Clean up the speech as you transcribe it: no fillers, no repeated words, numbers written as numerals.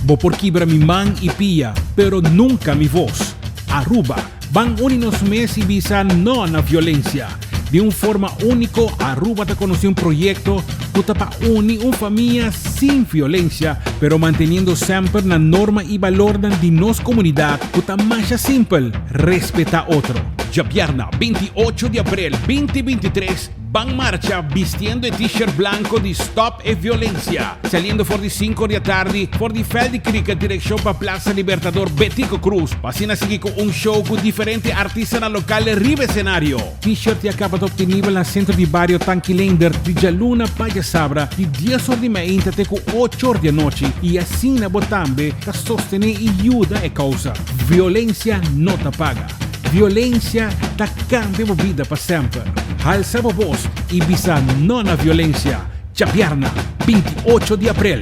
Bo por kibra mi man y pia, pero nunca mi voz. Aruba, ban uni nos mes y bisa no na violencia. Di un forma unico Aruba ta conoce un proyecto cu ta pa uni un famia sin violencia, pero manteniendo semper na norma y balornan di nos comunidad cu ta masha simpel, respeta otro. Djabièrna 28 di aprel 2023 ban marcha bistiendo e t-shirt blanco di Stop e Violencia, saliendo for di 5 or di atardi for di veld di cricket direccion pa Plaza Libertador Betico Croes pa asina sigui cu un show cu diferente artistanan local riba escenario. T-shirt ya caba ta obtenibel na Centro di Bario Tanki Leendert di djaluna pa djasabra di dies or di mainta te cu ocho or di anochi y asina bo tambe ta sostene y yuda e causa. Violencia no ta paga. Violencia ta cambia bo bida pa semper. Halsa bo bos y bisa no na violencia. Djabièrna, 28 di aprel.